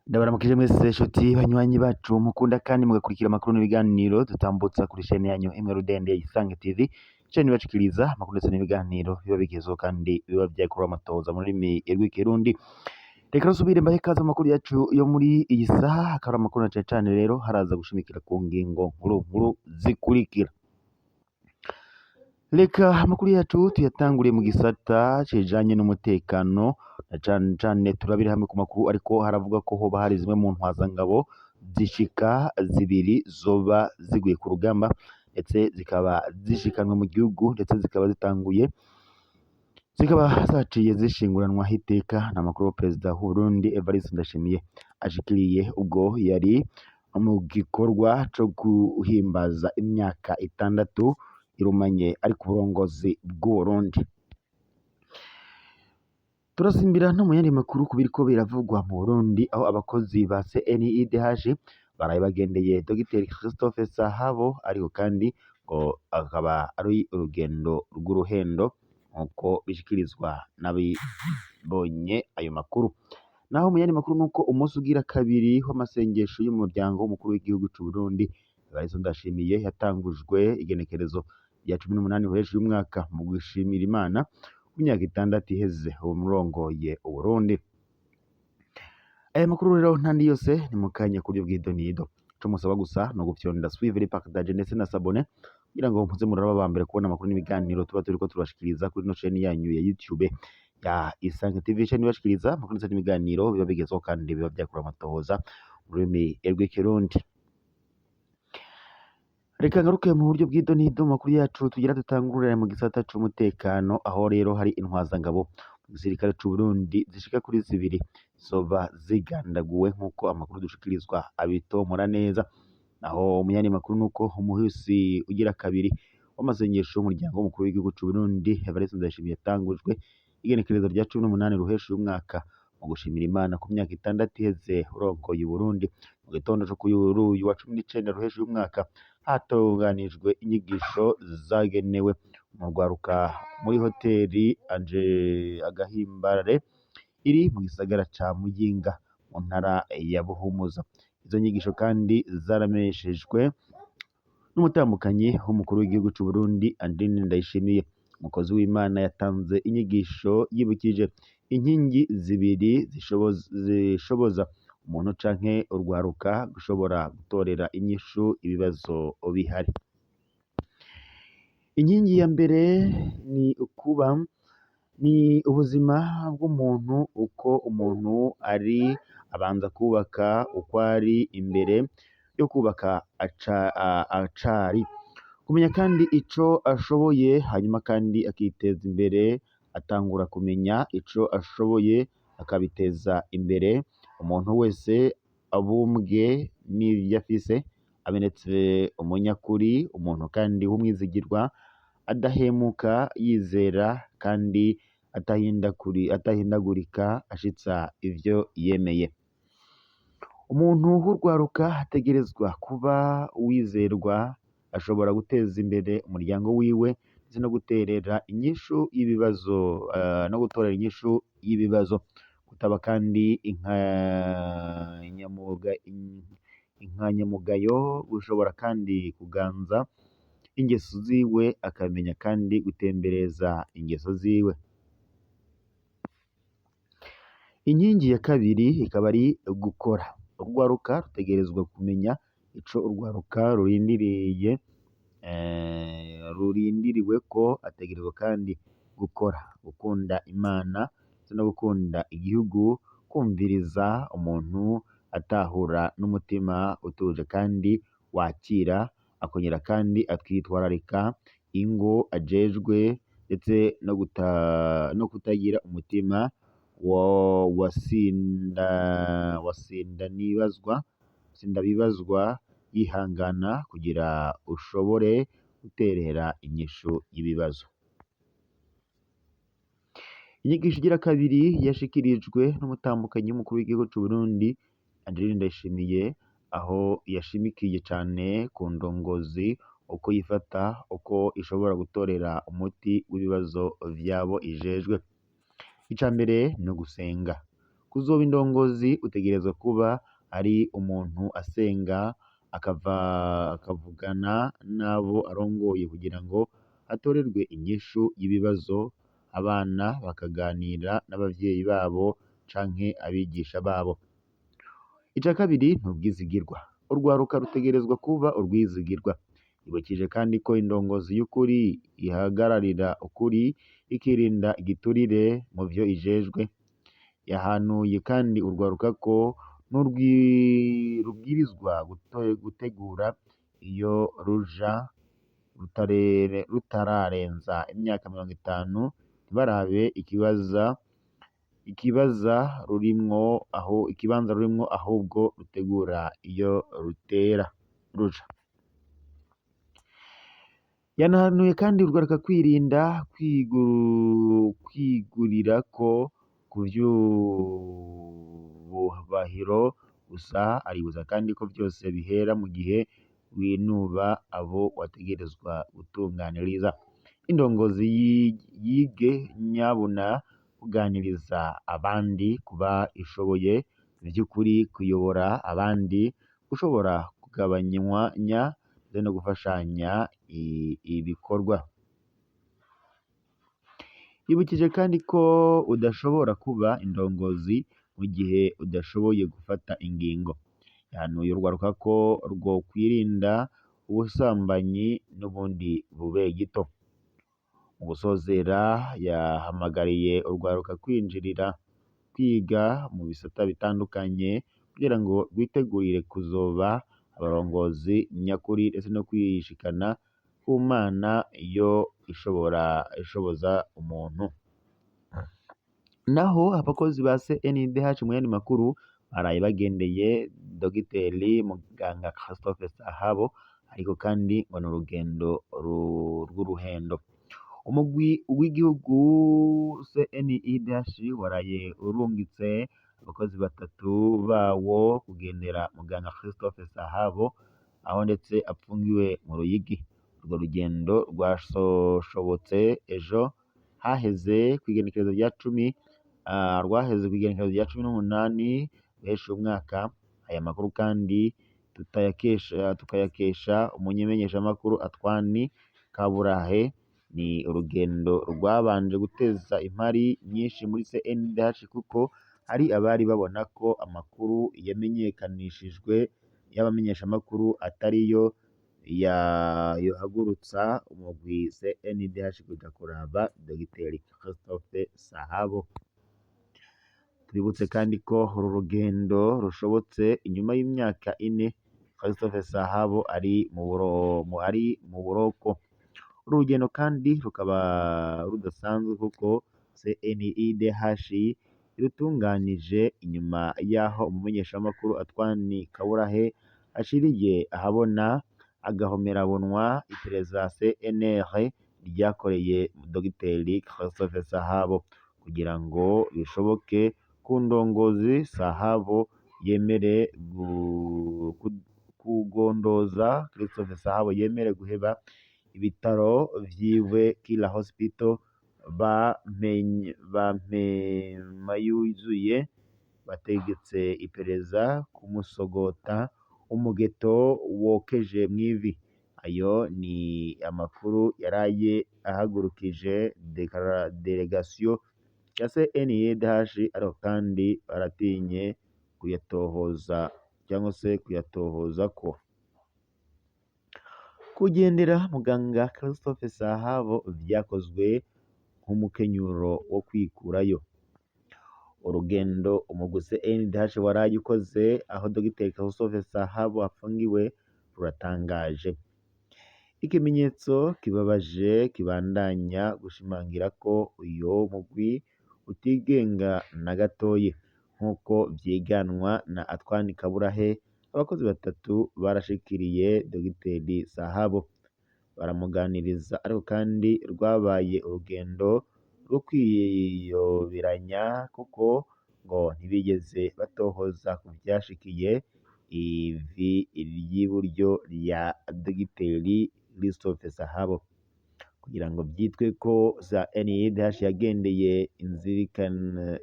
Ndabaramukije mwese nshuti banywanyi bacu mukunda kandi mugakurikira amakuru n'ibiganiro dutambutsa kuri chaîne yanyu imwe rudende ya Isange TV, chaîne ibashikiriza amakuru ndetse n'ibiganiro biba bigezweho kandi biba vyakorewe amatohoza mu rurimi rw'ikirundi. Reka rusubire mbahe ikaze mu makuru yacu yo muri iyi saha, akaba ari amakuru na cane cane rero haraza gushimikira ku ngingo nkuru nkuru zikurikira. Reka amakuru yacu tuyatanguriye mu gisata kijanye n'umutekano na cane cane turabire hamwe ku makuru ariko haravuga ko hoba hari zimwe mu ntwazangabo zishika zibiri zoba ziguye ku rugamba ndetse zikaba zishikanwe mu gihugu ndetse zikaba zitanguye zikaba zaciye zishinguranwa iteka n'amakuru perezida w'Uburundi Evariste Ndayishimiye ashikiriye ubwo yari mu gikorwa co guhimbaza imyaka 6 irumanye ari ku burongozi bw'Uburundi. Turasimbira no mu yandi makuru ku biriko biravugwa mu Burundi aho abakozi ba CNIDH baraye bagendeye Dr Christophe Sahabo, ariko kandi ngo akaba ari urugendo rw'uruhendo nkuko bishikirizwa n'abibonye ayo makuru. Naho mu yandi makuru nuko umunsi ugira kabiri w'amasengesho y'umuryango w'umukuru w'igihugu c'u Burundi Evariste Ndayishimiye yatangujwe igenekerezo rya 18 Ruheshi y'umwaka mu gushimira Imana ku myaka 6 iheze umurongoye Uburundi. Aya makuru rero ntandi yose ni mu kanya ku buryo bw'idonido. Ico musaba gusa ni ugufyonda suivre, partage ndetse na s'abonner kugira ngo muze muraba aba mbere kubona amakuru n'ibiganiro tuba turiko turabashikiriza kuri ino chaîne yanyu ya YouTube ya Isange TV, chaîne ibashikiriza amakuru ndetse n'ibiganiro biba bigezweho kandi biba vyakorewe amatohoza mu rurimi rw'ikirundi. Reka ngaruke mu buryo bw'idonido mu makuru yacu tugira dutangurire mu gisata c'umutekano, aho rero hari intwazangabo mu gisirikare c'Uburundi zishika kuri zibiri zoba zigandaguwe nk'uko amakuru dushikirizwa abitomora neza. Naho mu yandi makuru nuko umuhisi ugira kabiri w'amasengesho y'umuryango w'umukuru w'igihugu c'Uburundi Evariste Ndayishimiye yatangujwe igenekerezo rya 18 Ruheshi y'umwaka mu gushimira Imana ku myaka 6 iheze urongoye Uburundi. Mu gitondo co kuri uyu wa 19 Ruheshi y'umwaka hatunganijwe inyigisho zagenewe mu rwaruka muri hoteli Anje Agahimbare iri mu gisagara ca Muyinga mu ntara ya Buhumuza. Izo nyigisho kandi zaramenyeshejwe n'umutambukanyi w'umukuru w'igihugu c'Uburundi Andrine Ndayishimiye. Umukozi w'Imana yatanze inyigisho yibukije inkingi zibiri zishoboza umuntu canke urwaruka gushobora gutorera inyishu ibibazo bihari. Inkingi ya mbere ni ukuba ni ubuzima bw'umuntu, uko umuntu ari abanza kubaka uko ari imbere yo kubaka acari, kumenya kandi ico ashoboye, hanyuma kandi akiteza imbere, atangura kumenya ico ashoboye akabiteza imbere. Umuntu wese abumbwe n'ivyo afise, amenetse umunyakuri, umuntu kandi w'umwizigirwa, adahemuka, yizera kandi atahindagurika, ashitsa ivyo yemeye. Umuntu w'urwaruka ategerezwa kuba uwizerwa, ashobora guteza imbere umuryango wiwe ndetse no guterera inyishu y'ibibazo, no gutorera inyishu y'ibibazo, kutaba kandi inkanyamugayo, gushobora kandi kuganza ingeso ziwe, akamenya kandi gutembereza ingeso ziwe. Inkingi ya kabiri ikaba ari gukora. Urwaruka rutegerezwa kumenya ico urwaruka rurindiriye, rurindiriwe ko ategerezwa kandi gukora, gukunda Imana ndetse no gukunda igihugu, kumviriza umuntu atahura n'umutima utuje kandi wakira, akongera kandi akitwararika ingo ajejwe ndetse no kutagira umutima sindabibazwa, yihangana kugira ushobore guterera inyishu y'ibibazo. Inyigisho igira kabiri yashikirijwe n'umutambukanyi w'umukuru w'igihugu c'Uburundi Angeline Ndayishimiye, aho yashimikiye cane ku ndongozi uko yifata, uko ishobora gutorera umuti w'ibibazo vyabo ijejwe. Ica mbere ni ugusenga. Kuzoba indongozi utegerezwa kuba ari umuntu asenga, akava akavugana n'abo arongoye kugira ngo hatorerwe inyishu y'ibibazo, abana bakaganira n'abavyeyi babo canke abigisha babo. Ica kabiri ni ubwizigirwa. Urwaruka rutegerezwa kuba urwizigirwa. Yibukije kandi ko indongozi y'ukuri ihagararira ukuri, ikirinda igiturire mu vyo ijejwe. Yahanuye kandi urwaruka ko rubwirizwa gutegura iyo ruja rutararenza imyaka 50, ntibarabe ikibaza rurimwo aho ikibanza rurimwo, ahubwo rutegura iyo rutera ruja. Yanahanuye kandi urwaruka kwirinda kwigurirako ku vyubahiro gusa, aributsa kandi ko vyose bihera mu gihe winuba abo wategerezwa gutunganiriza. Indongozi yige nyabuna kuganiriza abandi, kuba ishoboye vy'ukuri kuyobora abandi, gushobora kugabanyanya ndetse no gufashanya ibikorwa. Yibukije kandi ko udashobora kuba indongozi mu gihe udashoboye gufata ingingo. Yahanuye urwaruka ko rwokwirinda ubusambanyi n'ubundi bube gito. Mu gusozera yahamagariye urwaruka kwinjirira kwiga mu bisata bitandukanye kugira ngo rwitegurire kuzoba abarongozi nyakuri, ndetse no kwishikana ku Mana yo ishobora ishoboza umuntu. Naho abakozi ba CNDH mu yandi makuru baraye bagendeye Dogiteri Muganga Christophe Sahabo, ariko kandi ngo ni urugendo rw'uruhendo. Umugwi w'igihugu CNIDH waraye urungitse abakozi batatu bawo kugendera muganga Christophe Sahabo, aho ndetse apfungiwe mu Ruyigi. Urwo rugendo rwasoshobotse ejo haheze kw'igenekerezo rya 10, rwaheze kw'igenekerezo rya 18 guhesha umwaka. Aya makuru kandi tukayakesha umunyemenyeshamakuru Atwani Kaburahe. Ni urugendo rwabanje guteza impari nyinshi muri CNDH, kuko hari abari babona ko amakuru yamenyekanishijwe y'abamenyeshamakuru atariyo yohagurutsa umugwi CNDH kuja kuraba Dogiteri Christophe Sahabo. Twibutse kandi ko uru rugendo rushobotse inyuma y'imyaka 4 Christophe Sahabo ari mu buroko. Uru rugendo kandi rukaba rudasanzwe kuko CNIDH irutunganije inyuma y'aho umumenyeshamakuru Atwani Kaburahe ashiriye ahabona agahomerabunwa iperereza CNR ryakoreye Dogiteri Christophe Sahabo, kugira ngo bishoboke ku ndongozi Sahabo yemere kugondoza Christophe Sahabo yemere guheba ibitaro vyiwe Kira Hospital bampemayuzuye bategetse iperereza kumusogota umugeto wokeje mw'ivi. Ayo ni amakuru yaraye ahagurukije delegation ya CNIDH, ariko kandi baratinye kuyatohoza cyangwa se kuyatohozako. Kugendera muganga Christophe Sahabo vyakozwe nk'umukenyuro wo kwikurayo. Urugendo umugwi CNDH waraye ukoze aho Dogiteri Christophe Sahabo afungiwe ruratangaje. Ikimenyetso kibabaje kibandanya gushimangira ko uyo mugwi utigenga na gatoyi, nk'uko vyiganwa na Atwani Kaburahe. Abakozi batatu barashikiriye Dogiteri Sahabo baramuganiriza, ariko kandi rwabaye urugendo rwo kwiyoberanya kuko ngo ntibigeze batohoza ku vyashikiye ivi ry'iburyo rya Dogiteri Christophe Sahabo. Kugira ngo vyitwe ko CNIDH yagendeye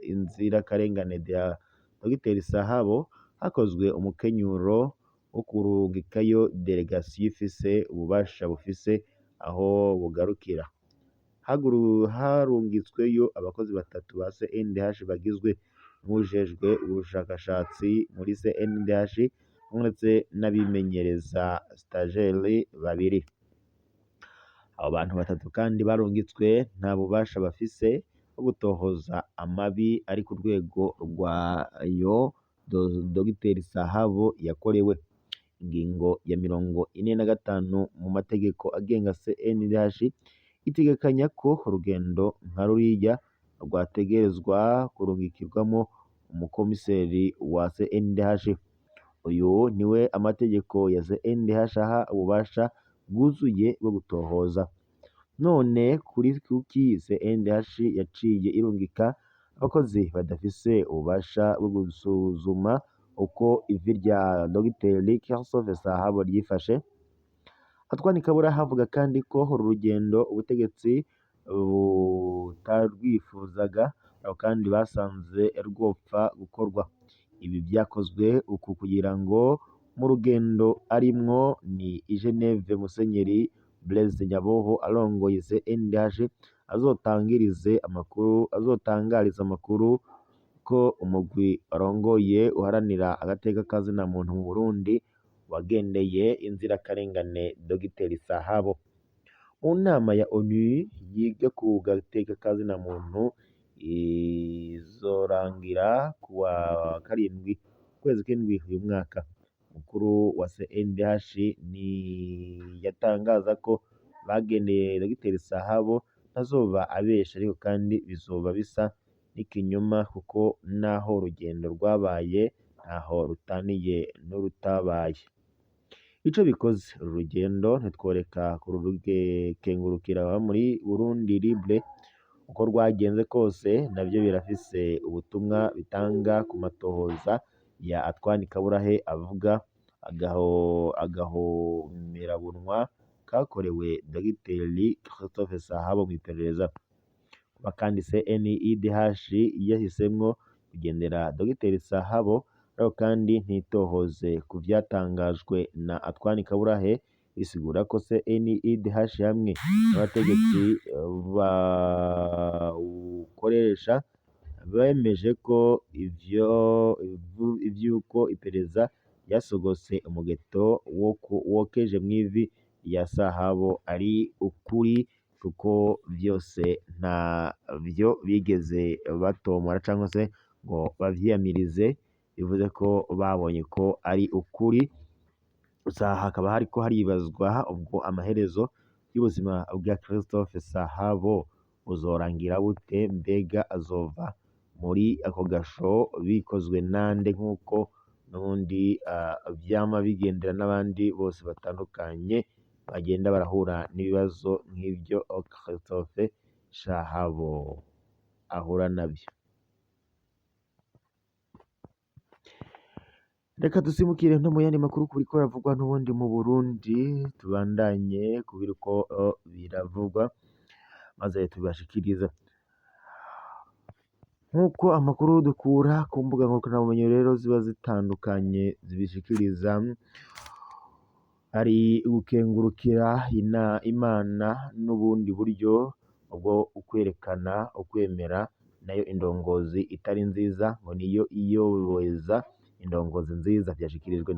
inzirakarengane ya Dr Sahabo, hakozwe umukenyuro wo kurungikayo delegasiyo ifise ububasha bufise aho bugarukira. Harungitsweyo abakozi batatu ba CNDH bagizwe n'uwujejwe ubushakashatsi muri CNDH ndetse n'abimenyereza stagiaires babiri. Abo bantu batatu kandi barungitswe nta bubasha bafise bwo gutohoza amabi ari ku rwego rwayo Dr Sahabo yakorewe. Ingingo ya 45 mu mategeko agenga CNDH itegekanya ko urugendo nka ruriya rwategerezwa kurungikirwamwo umukomiseri wa CNDH. Uyu niwe amategeko ya CNDH aha ububasha bwuzuye bwo gutohoza. None kuri kuki CNDH yaciye irungika abakozi badafise ububasha bwo gusuzuma uko ivi rya Dr Christophe Sahabo ryifashe? Antoine Kabura avuga kandi ko uru rugendo ubutegetsi butarwifuzaga, aho kandi basanze rwopfa gukorwa. Ibi vyakozwe uku kugira ngo mu rugendo arimwo ni i Geneve Musenyeri Blaise Nyaboho arongoye CNDH azotangariza amakuru ko umugwi arongoye uharanira agateka ka zina muntu mu Burundi wagendeye inzirakarengane Dr Sahabo. Mu nama ya ONU yiga ku gateka ka zina muntu izorangira kuwa karindwi ukwezi kw'indwi uyu mwaka. Umukuru wa CNDH niyatangaza ko bagendeye Dr Sahabo ntazoba abesha, ariko kandi bizoba bisa n'ikinyoma kuko naho urugendo rwabaye ntaho rutaniye n'urutabaye. Ico bikoze uru rugendo ntitworeka kurukengurukira muri Burundi Libre. Uko rwagenze kose navyo birafise ubutumwa bitanga ku matohoza ya Antoine Kaburahe avuga agahomerabunwa kakorewe Dr Christophe Sahabo mw'iperereza. Kuba kandi CNIDH yahisemwo kugendera Dr Sahabo ariko kandi ntitohoze ku vyatangajwe na Antoine Kaburahe, bisigura ko CNIDH hamwe n'abategetsi bawukoresha bemeje ko ivy'uko iperereza ryasogose umugeto wokeje mw'ivi rya Sahabo ari ukuri, kuko vyose ntavyo bigeze batomora canke se ngo bavyiyamirize, bivuze ko babonye ko ari ukuri. Gusa hakaba hariko haribazwa ubwo amaherezo y'ubuzima bwa Christophe Sahabo buzorangira bute? Mbega azova muri ako gasho bikozwe nande, nk'uko n'ubundi vyama bigendera n'abandi bose batandukanye bagenda barahura n'ibibazo nk'ivyo Christophe Sahabo ahura navyo. Reka dusimukire no mu yandi makuru kuriko aravugwa n'ubundi mu Burundi, tubandanye kubiriko biravugwa maze tubibashikiriza. Nk'uko amakuru dukura ku mbuga ngurukanabumenyi rero ziba zitandukanye zibishikiriza, hari gukengurukira Imana n'ubundi buryo bwo kwerekana ukwemera, nayo indongozi itari nziza ngo niyo iyobeza indongozi nziza. Vyashikirijwe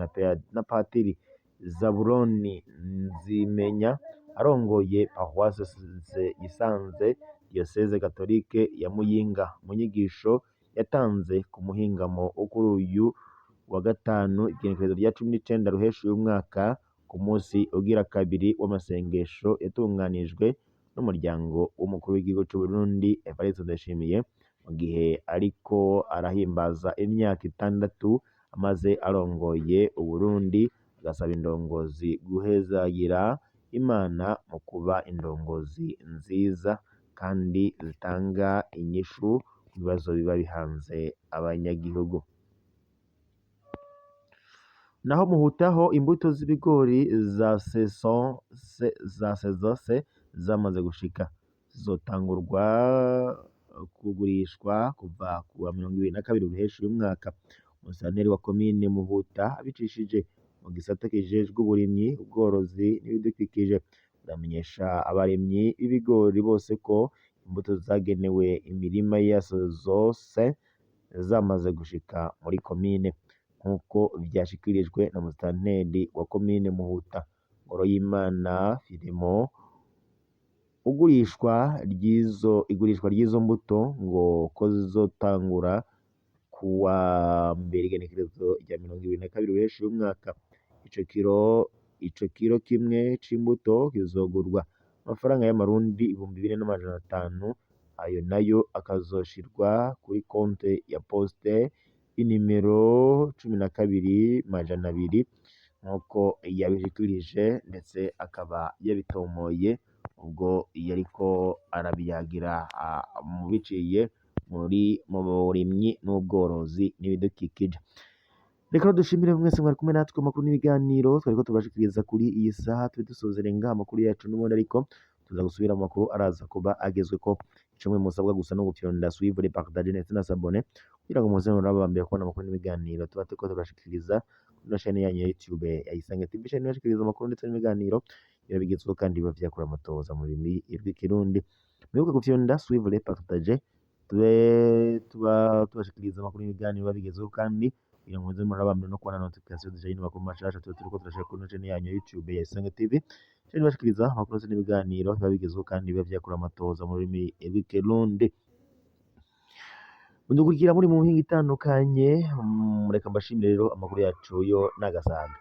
na Patiri Zaburoni Nzimenya arongoye Paroisse Gisanze Diocese Catholique ya Muyinga, mu nyigisho yatanze ku muhingamo wo kuri uyu wa gatanu igenekerezo rya 19 ruheshi uyu mwaka, ku munsi ugira kabiri w'amasengesho yatunganijwe n'umuryango w'umukuru w'igihugu c'Uburundi Evariste Ndayishimiye, mu gihe ariko arahimbaza imyaka 6 amaze arongoye Uburundi, agasaba indongozi guhezagira Imana mu kuba indongozi nziza kandi zitanga inyishu ku bibazo biba bihanze abanyagihugu. Naho muhutaho imbuto z'ibigori za saison C, za saison C zamaze gushika, zizotangurwa kugurishwa kuva kuwa 22 Ruheshi uyu mwaka. Umusitanteri wa komine Muhuta abicishije mu gisata kijejwe uburimyi, ubworozi n'ibidukikije, aramenyesha abarimyi b'ibigori bose ko imbuto zagenewe imirima ya saison C zamaze gushika muri komine, nk'uko vyashikirijwe na musitanteri wa komine Muhuta Ngoroyimana Firimo. Igurishwa ry'izo mbuto ngo ko zizotangura kuwa mbere igenekerezo rya 22 Ruheshi uyu mwaka. Ico kiro kimwe c'imbuto kizogurwa amafaranga y'amarundi 4500, ayo nayo akazoshirwa kuri konte ya poste inimero 12200, nk'uko yabishikirije ndetse akaba yabitomoye ubwo yariko arabiyagira mu biciye muri mu burimyi n'ubworozi n'ibidukikije. Reka dushimire mwese mwari kumwe natwe mu makuru n'ibiganiro twariko tubashikiriza kuri iyi saha. Tube dusozereye ngaha amakuru yacu n'ubundi, ariko tuza gusubira mu makuru araza kuba agezweko. Ico mwe musabwa gusa no gufyonda suivre, partager ndetse na s'abonner kugira ngo muze muraba mbere kubona amakuru n'ibiganiro tuba turiko turabashikiriza kuri chaîne yanyu ya YouTube ya Isange TV, chaîne ibashikiriza amakuru ndetse n'ibiganiro biba bigezweho kandi biba vyakura amatohoza mu rurimi rw'Ikirundi. Mwibuke gufyonda suivre, partager, tube tuba tubashikiriza amakuru n'ibiganiro biba bigezweho kandi kugira ngo muze muraba mbere no kubona notification zijanye n'amakuru mashasha tuba turiko turashira kuri chaîne yanyu ya YouTube ya Isange TV, chaîne ibashikiriza amakuru ndetse n'ibiganiro biba bigezweho kandi biba vyakura amatohoza mu rurimi rw'Ikirundi. Mudukurikira muri mu mihingo itandukanye, reka mbashimire rero, amakuru yacu yo n'agasaga.